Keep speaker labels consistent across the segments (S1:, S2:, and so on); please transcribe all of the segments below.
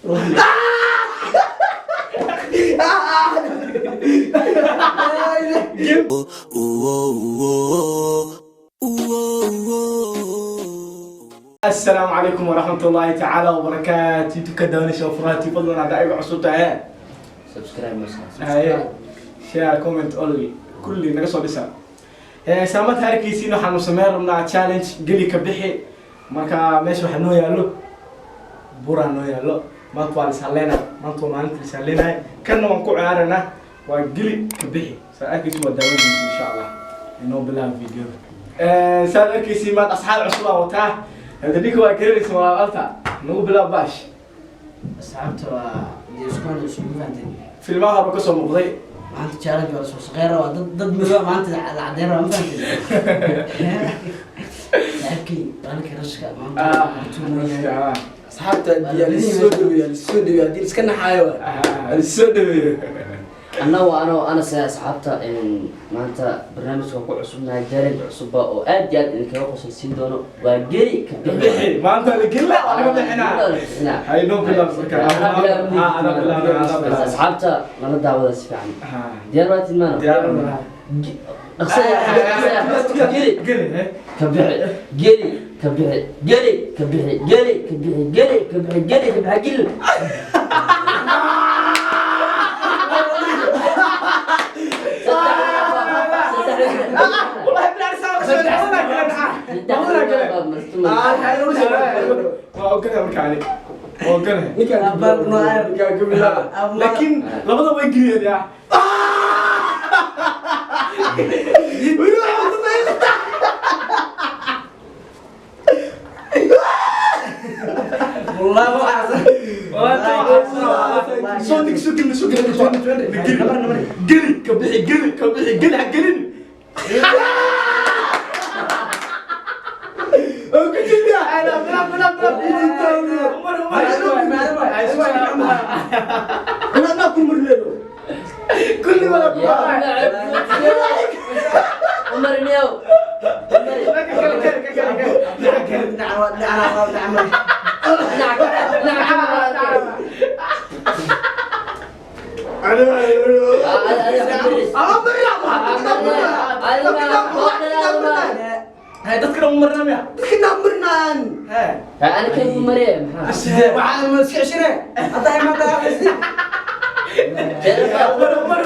S1: Asalaamu calaykum waraxmat ullaahi tacaala wabarakaatu. YouTube-ka daawanaysa furaati, fadlan hadda iga cusub tahay
S2: Subscribe.
S1: Haye, share, comment, only kulli naga soo dhisa. Saamada arkaysiin, waxaanu sameyn rabnaa challenge geli ka bixi. Marka meesha waxaa noo yaallo buraa noo yaallo. Maanta waa lishalleynaya, maanta waa maalinta lishalleynaya. Kanna waan ku ciyaaranaa, waa geli ka bixi. Saa arkaysiin, waa daawanaysa. Insha Allah inoo bilaaba videoda. Saad arkaysiin, maanta asxaab cusub aa wataa. Hada ninka waa garanaysa, waa alta nagu bilaab baash.
S2: Asxaabta waa diiskaan isugu fahanteen.
S1: Filmaha hore kasoo muuqday.
S2: Maanta challenge waa lasoo shaqeyn rabaa, dad madow maanta la cadeyn rabaa, ma fahanteen? Saaxiibkay maalinka rashka maanta tuumayaa.
S3: Asxaabta yaa lisoo dhaweeya, lisoo dhaweeya haddii iska naxaayo waa lisoo dhaweeyo.
S4: Anna waa anoo anase. Asxaabta, maanta barnaamijka ku cusubnahay, challenge cusubba oo aad iyo aad idinkaga qosolsiin doono, waa geli ka bixi.
S1: Bixi maanta la gelina, waa laga bixinaa. Hay, noo bilaab marka. Ha, ana bilaab, ana bilaab.
S4: Asxaabta nala daawada si fiican. Diyaar baa tidin maana?
S1: Diyaar baan.
S4: Dhaqsaya, dhaqsaya. Geli
S1: geli he.
S4: Ka bixi, geli ka bixi, geli ka bixi, geli ka bixi, geli ka bixi, geli ka bixi, geli.
S1: Wallahi bilaar saa soo dhacda kale dhaca. Waa ogolahay marka ani. Waa ogolahay.
S3: Ninkaan ka bilaaba.
S1: Laakiin labada way geliyeen yaa. Weli waxaa ku dambeeyay.
S2: Wallahi waxaas.
S1: Soo dhig, soo gelin, soo gelin, geli, geli ka bixi, geli ka bixi, geli ha gelin. Oo ku jirta. Umar, Umar.
S3: Anaa ku marleelo.
S1: Kulli wala ku.
S4: Umar niyow.
S1: Hay, dadka dhan umarna miya?
S3: Dadka naa marnaan.
S4: Ana kan umare maxaa?
S2: Waxaa ma iska ceshine hadda imaanta.
S1: Umar, Umar. Umar,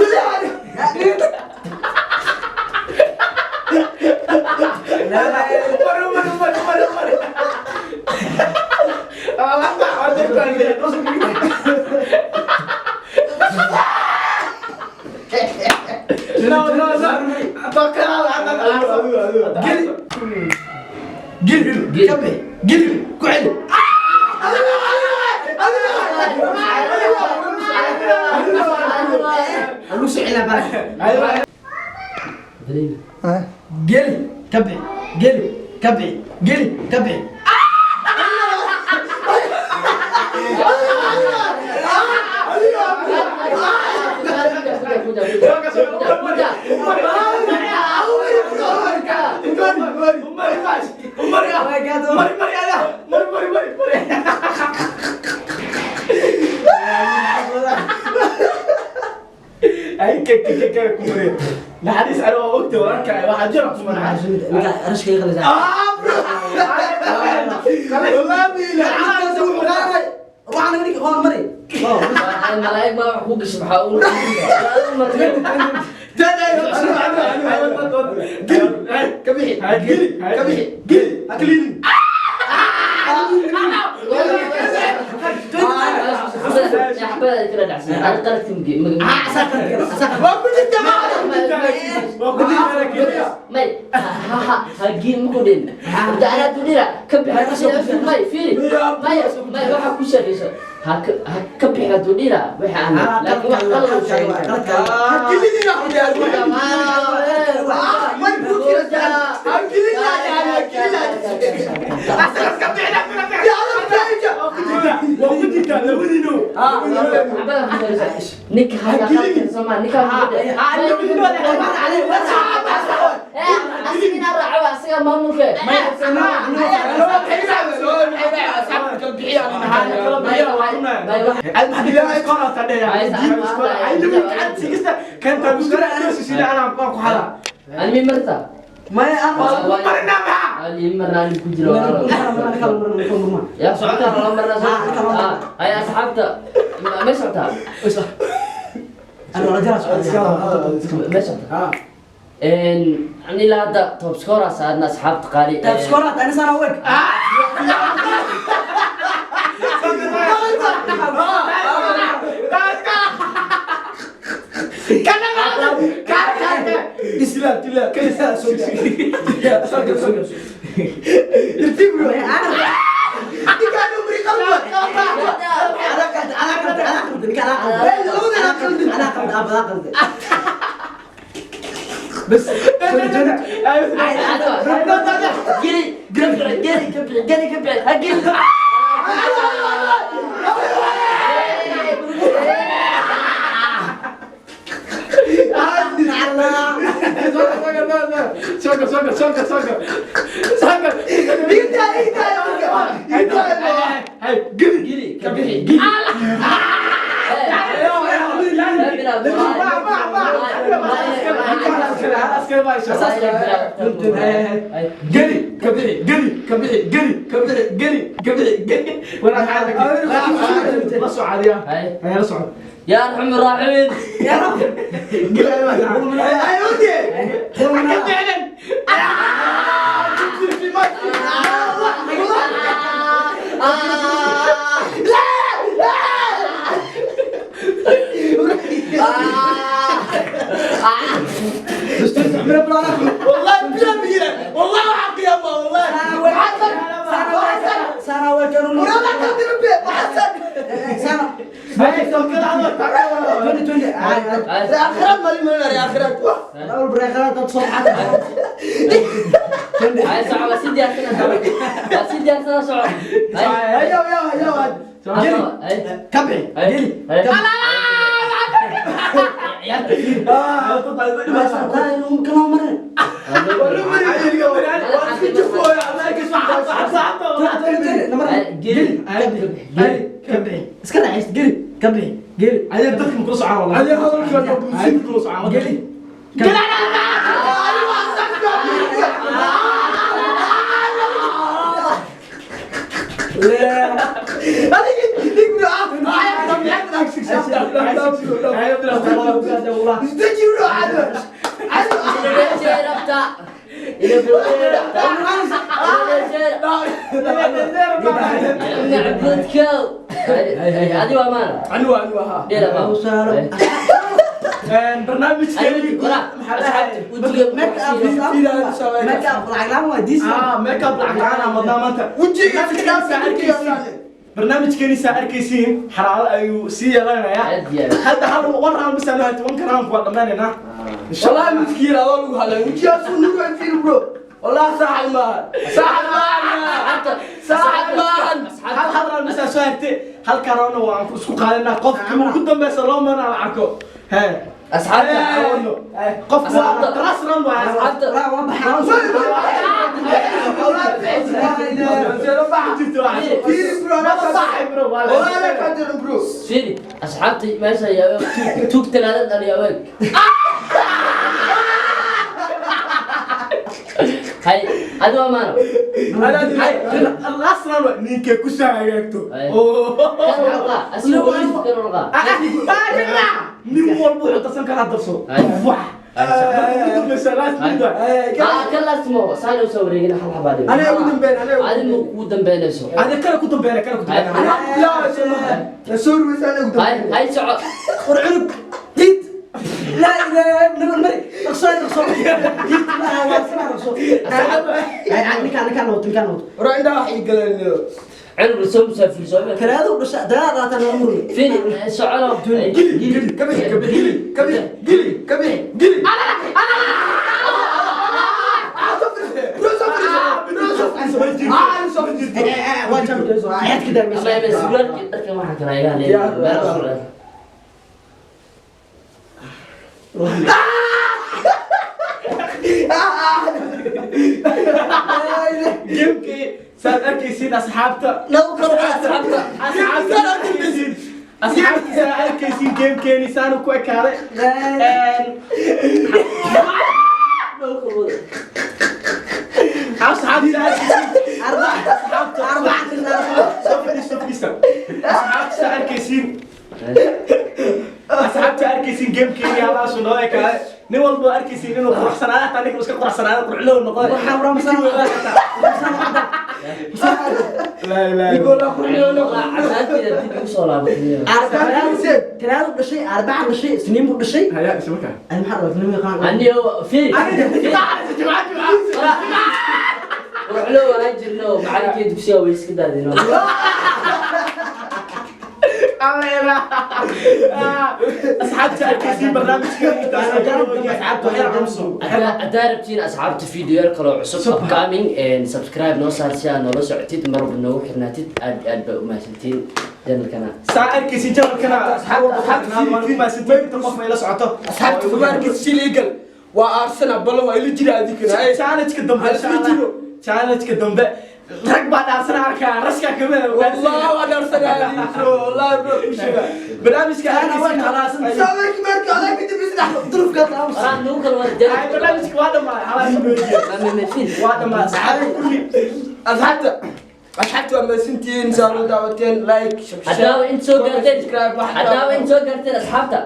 S1: Umar, Umar, Umar, Umar. Allah, No, no, no. توكل على الله.
S3: Geli, geli ka bixi, geli ku celi.
S2: Lagu soo celina bara. Geli ka bixi, geli ka bixi, geli ka bixi.
S1: Naxariis ani waa ogta wararka waxaa jira kuma
S2: Ninka rashka iga qalisa. Waxaa naga dhigi waan mari.
S4: Malaa'ig ma wax kuu gashay? Maxaa u
S3: Geli ka bixi, geli ka bixi, geli ha kaliilin. Waa ku jirta. Ha kelidina. Way ku jirtaa. Ha kelina, ha kelina.
S4: Ninka hadda Soomaa ninka asigina raaco asiga maamulka. Ani marta
S2: ما أنا
S4: ani marna ani ku jiro ya socota la marna ay asxaabta ma socotaa
S2: أنا رجال
S4: ma socotaa een ani la hadda top scorer saadna asxaabta qaali
S2: طيب سكورات أنا سنة وين بس
S4: geli geli geli geli geli geli geli geli
S1: geli ka bixi geli ka bixi geli ka bixi geli ka bixi geli la socodiya la socod
S4: يا ارحم الراحمين
S2: يا رب
S3: والله بلا بلا والله حق يا الله والله
S2: سنة وين كانوا
S3: ولا قلت ربي وحسن
S2: سنة توني
S3: اخرات مالي مالي يا اخرات
S2: أول بريخات تصور
S4: هاي صعبة سيدي أرسنال سيدي أرسنال صعب
S3: يا يا يا
S4: جري
S2: كبعي جري
S1: Barnaamijkeeni saa arkaysiin xaraalo ayuu sii yeelanayaa hadda hal one round bas aan tobanka round waa dhammaanaynaa
S3: والله مسكين هذا لو هلا وجهه نور في برو والله صاحب ما صاحب ما صاحب ما
S1: hal hal round bas aan soo hartay halka roundna waan isku qaadanaa qofka ugu dambeysa loo marna aan arko hee
S4: asxaabta
S1: qofka last round waa
S4: asxaabta fiiri asxaabta meesha yaa tuug talaada dhan yaa weeg hay adi waa maano
S1: last round ninka ku soo hagaagto nin walba wuxuu darsan karaa darso
S4: kalasmo saan usoo wareegin hal xabaad
S3: انا ugu dambeyn انا
S4: adi ma kugu dambeynayso
S1: ada kale ku dambeena kale ku dambeena
S3: لا سوري بس انا ugu
S4: hay
S3: dambeyn
S4: hay soco
S2: ورعنك جيت لا لا نمري اقصى اقصى جيت لا لا اقصى كان نوت
S3: ورا عندها wax ii galeen
S4: cunug soo musaafir soo
S2: كلاده بس ده لا تنمر
S4: fiiri socono
S3: gili gili kabix kabix gili kabix gili kabix gili Ah, soo fadhiisto.
S2: Waa jabdayso xadka
S4: Ama ama surwaalkii dharkan waxaan kala iga
S3: Ya.
S4: leeyahay meel cusub.
S1: Gamekii saad arkaysiin asxaabta.
S2: Nagu kala
S1: Asxaabta asxaabta saad arkaysiin gamekeeni saanu ku ekaaday. Asxaabta arkaysiin.
S2: Arbaca arbaca.
S1: Soo fadhiiso, fadhiista. Asxaabta saad arkaysiin. Asxaabta arkaysiin gamekeeni halaasu noo ekaaday. Nin walba arkaysiin inuu quruxsanaado, hataa ninka iska quruxsanaado quruxloo noqday.
S2: Waxaa ramsan.
S1: Laa ilaaha.
S3: Nicola qurxiyo
S4: Wallah, cadaanteeda dib igu soo laabatay.
S2: Arbaca talaado dhashay, arbaca dhashay, isniin buu dhashay.
S1: Haya, isma markaa.
S2: Ani maxaa rabaa isniin yaqaan.
S4: Aniyo fiiri. Quruxlo waan jirno macalinkii dugsiga way iska daadino.
S1: Asxaabta arkaysiin barnaamijka intaas
S2: Asxaabta waxay cunso.
S4: Haddaa rabtiin asxaabta fiidiyoyaal kaloo cusub upcoming, subscribe noo saar si aad noola socotid, mar walba noogu xirnaatid. Aad iyo aad baa u mahadsantiin channelkana.
S1: Saa arkaysiin channelkana asxaabta inta qof ay la socoto.
S3: Asxaabta fubaarkiisa siligal waa Arsenal ballan waa ila jira adikana. Ay
S1: Challenge-ka dambe insha
S3: Hal
S1: Allah.
S3: jiro.
S1: Challenge-ka dambe rag baa dhaarsan arkaa raska kamid ah.
S3: Wallah waa Arsenal bro, wallahi bro ku sheega.
S1: Barnaamijka arkaysiin halaas.
S3: Sameek marka adag kadib isla
S2: Durufka taas.
S4: Waraan nagu kala wada
S1: Ay,
S4: challenge.
S1: barnaamijka waa dhamaaday halaas
S4: Ma ma fiiri.
S1: waa dhamaaday asxaabta kulli.
S3: Asxaabta waa mahadsantihiin saa loo daawateen, like, share,
S4: Haddaa in soo gaarteen,
S3: subscribe, wax
S4: haddaa in soo gaarteen asxaabta.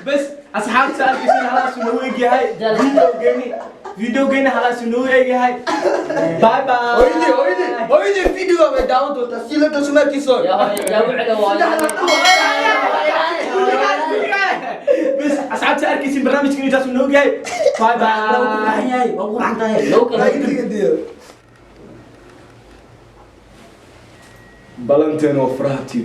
S1: Bas asxaabta arkaysiin halaas uu noogu egyahay videogeeni, videogeeni halaas uu noogu egyahay. Bye bye.
S3: Hooyadii, hooyadii, hooyadii video way daawan doontaa si la dhasho markiisa.
S4: Yaa yaa u celo waa.
S1: بس asxaabta arkaysiin barnaamijkan intaas uu noogu yahay. Bye bye.
S2: Waa qurxan tahay.
S4: Nagu kala
S1: Balanteen oo faraha TV.